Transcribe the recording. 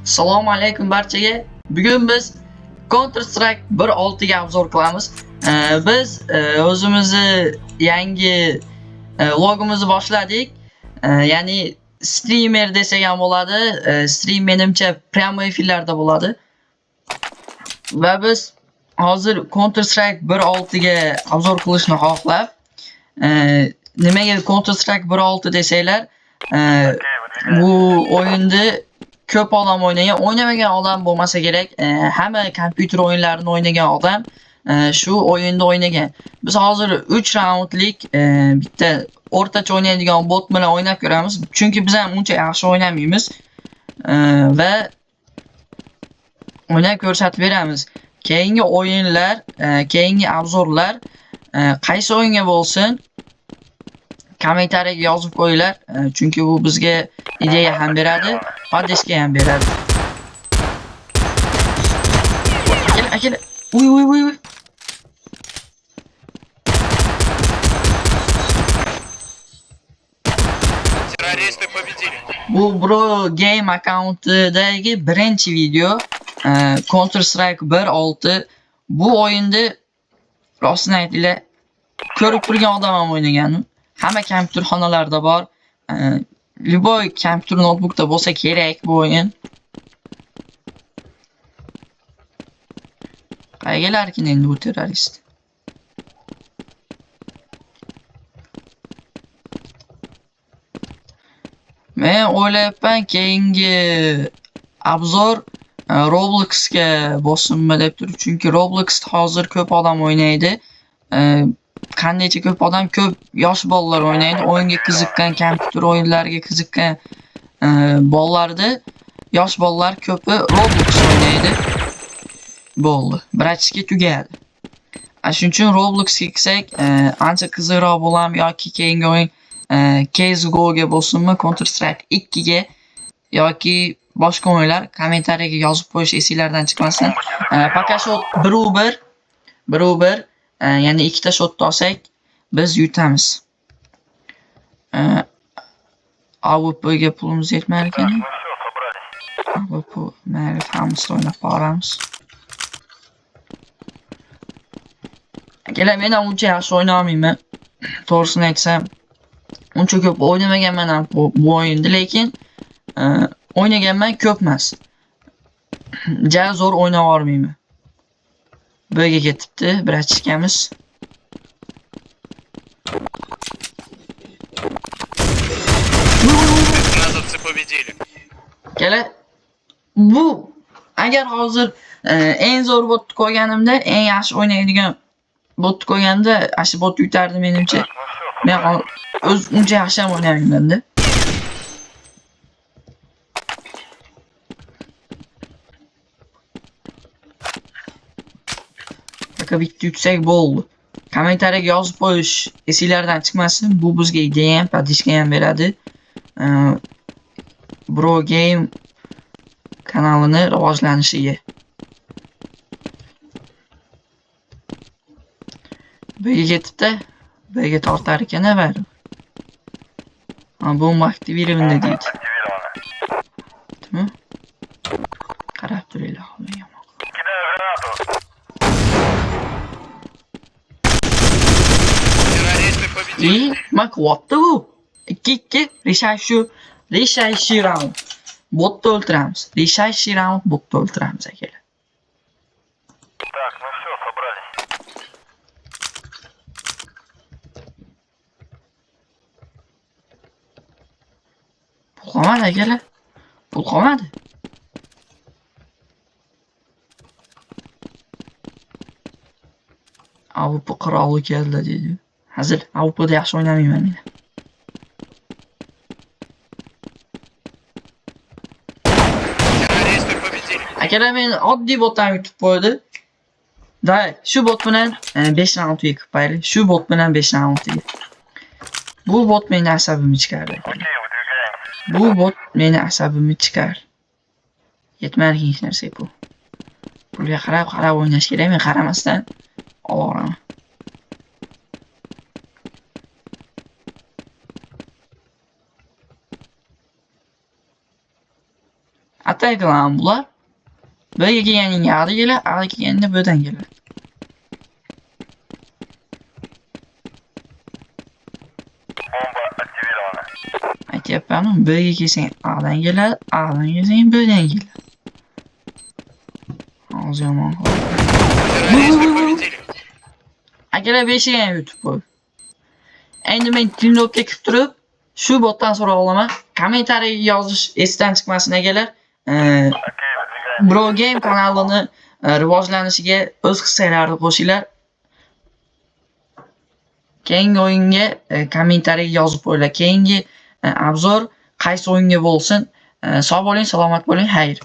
Assalomu alaykum barchaga. Bugun biz Counter Strike 1.6 ga obzor qilamiz. Biz o'zimizni yangi vlogimizni boshladik. Ya'ni streamer desak ham bo'ladi. Stream menimcha prямо efirlarda bo'ladi. Va biz hozir Counter Strike 1.6 ga obzor qilishni xohlab, nimaga Counter Strike 1.6 desanglar, bu o'yinni ko'p odam o'ynagan, o'ynamagan odam bo'lmasa kerak. Hamma kompyuter o'yinlarini o'ynagan odam shu o'yinda o'ynagan. Biz hozir 3 raundlik bitta o'rtacha o'ynaydigan bot bilan o'ynab ko'ramiz. Chunki biz ham uncha yaxshi o'ynamaymiz. Va o'ynab ko'rsatib beramiz. Keyingi o'yinlar, keyingi obzorlar qaysi o'yinga bo'lsin kommentariyaga yozib qo'yinglar. Chunki bu bizga ideya ham beradi, поддержка ham beradi. Akala, akala. Uy, uy, uy, uy. Террористы победили. Bu Bro Game akkauntidagi birinchi video Counter Strike 1.6. Bu o'yinni rostini aytinglar, ko'rib turgan odam ham o'ynagan. Hamma kompyuter xonalarida bor. Любой kompyuter noutbukda bo'lsa kerak bu o'yin. Qayerga kelarkin endi bu terrorist? Men o'ylayapman keyingi obzor Robloxga bo'lsinmi deb turib, chunki Roblox hozir ko'p odam o'ynaydi. Qandaycha ko'p odam, ko'p yosh bolalar o'ynaydi. O'yinga qiziqqan, kompyuter o'yinlariga qiziqqan bolalarda, yosh bolalar ko'pi Roblox o'ynaydi. Bo'ldi. Bratishka tugadi. Shuning uchun Robloxga kirsak, ancha qiziqroq bo'larmi yoki keyingi o'yin CS:GO ga bo'lsinmi, Counter Strike 2 ga yoki boshqa o'yinlar kommentariyaga yozib qo'yish esinglardan chiqmasin. Пока shot 1-1, 1-1, ya'ni ikkita shotni olsak, biz yutamiz. AWP ga pulimiz yetmar ekan. AWP mayli, hammasini o'ynab boramiz. Akalar, men ham uncha yaxshi o'ynay olmayman. To'g'risini aytsam, uncha ko'p o'ynamaganman ham bu o'yinni, lekin o'ynaganman ko'p emas. Ja zo'r o'ynab olmayman. Bga ketibdi, bratishkamiz. Спецназовцы победили. Akalar, bu agar hozir eng zo'r botni qo'yganimda, eng yaxshi o'ynaydigan botni qo'yganimda, ana shu bot yutardi menimcha. Men o'z uncha yaxshi ham o'ynamayman-da. Пока bitta yutsak bo'ldi. Kommentariyaga yozib qo'yish esinglardan chiqmasin. Bu bizga ideya ham, поддержка ham beradi. Bro Game kanalini rivojlanishiga. Bga ketibdi. Bga tortar ekan baribir. Ha, bomba aktivirованный deydi. Tamam. Qarab turinglar, yomon. Террористы победили. И nima qilyapti bu? 2-2 решающий round. Botni o'ltiramiz. Решающий round botni o'ltiramiz akalar. Так, ну все, собрались. Pul qolmadi akalar. Pul qolmadi. AWP qiroli keldi deydi. Hazil, AWPda yaxshi o'ynamayman men. Террористы победили. Akalar, men oddiy botdan yutib qo'ydi. Day, shu bot bilan 5 raund qilib qo'yaylik. Shu bot bilan 5 raund. Bu bot meni asabimni chiqardi. Окей, выдвигаемся. Bu bot meni asabimni chiqar. Yetmar hech narsa bu. Pulga qarab qarab o'ynash kerak, men qaramasdan olaveraman. A Qatday qilaman bular? Bga kelganingga A keladi, A kelganingda Bdan keladi. Бомба активирована. Aytyapmanmi? Bga kelsang Adan keladi, Adan kelsang Bdan keladi. Hozir yomon qoldi. Террористы победили. Akalar 5 ga ham yutib qo'ydi. Endi men TeamLobga kirib turib, shu botdan so'roq olaman. Kommentariy yozish esdan chiqmasin, akalar. Окей, выдвигаемся. Bro Game kanalini rivojlanishiga o'z hissalarini qo'shinglar. Keyingi o'yinga kommentariy yozib qo'yinglar. Keyingi обзор qaysi o'yinga bo'lsin. Sog' bo'ling, salomat bo'ling, xayr.